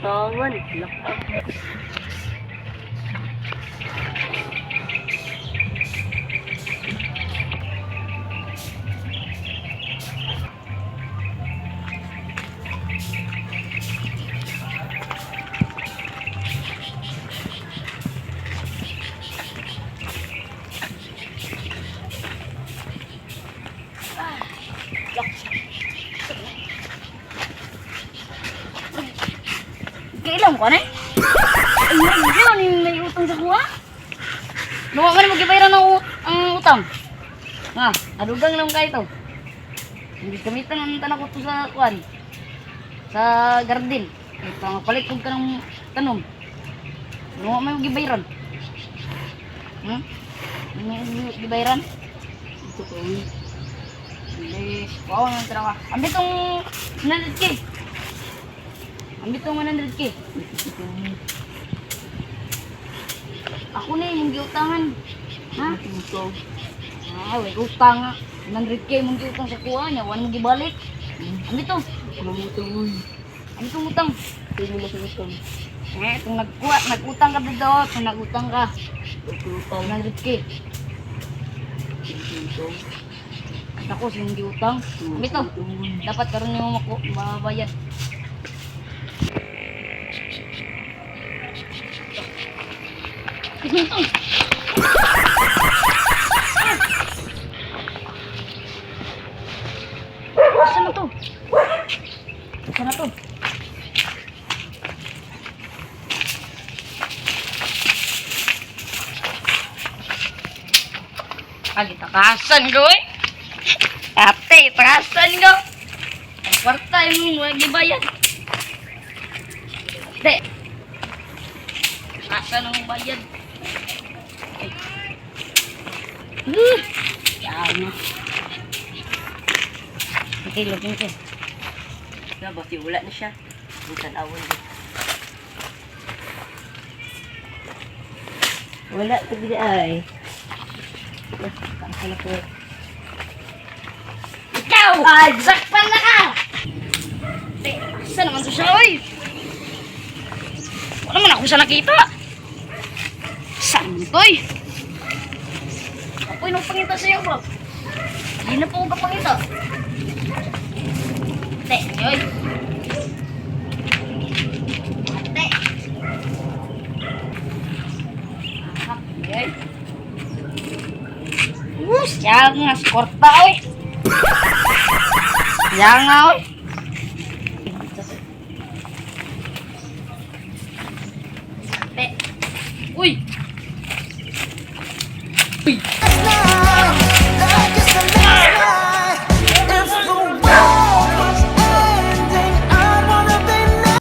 Giutangan. Laka. Kailan ko na eh? Ay, yun, may utang sa kuha. Nawa ka na mag-ibayran ng ang utang. Ha, adugang lang kayo to. Hindi gamitan ang tanak ko to sa kuan. Sa garden. Ay, pangapalit kog ka ng tanom. Nawa may mag-ibayran. May gibayran? Ito ko. Uy. Hindi. Wow, nang tara ka. Ambit tong 100K. Ambit tong 100K. Ito. Ako na yung giutangan. Ha? Ito. Ah, way utang nga. 100K mong giutang sa kuha niya, wala mong gibalik. Ambit to. Mamutang, uy. Ambit tong utang. Pwede mo utang. Eh, kung nagkuha, nagutang ka dito, kung nagutang ka, Utang. 100K. Utang. Ako, siyang giutang. Ambit to. Dapat karon nimo maku mabayad. Ito. Saan na to? Saan na to? Agi, takasan ko eh. Ate, takasan ko. Ang kwarta yung mga gibayan. Ate. Takasan ang bayad. Ay. Yan na. Okay, lagyan ko. Na, basi wala na siya. Ang tanawon din. Wala ko gid ay. Kaasa na po. Ikaw! Ay, sakpan na ka! Ate, asa naman to siya, oy? Wala man ako siya nakita. Saan to, oy? Ako'y nung pangita sa'yo, bro. Hindi na po ako kapangita. Ate, oy. Ate. Ah, oy. Siya nga, skorta, oy. Yan nga, oy. Ate. Uy! Uy!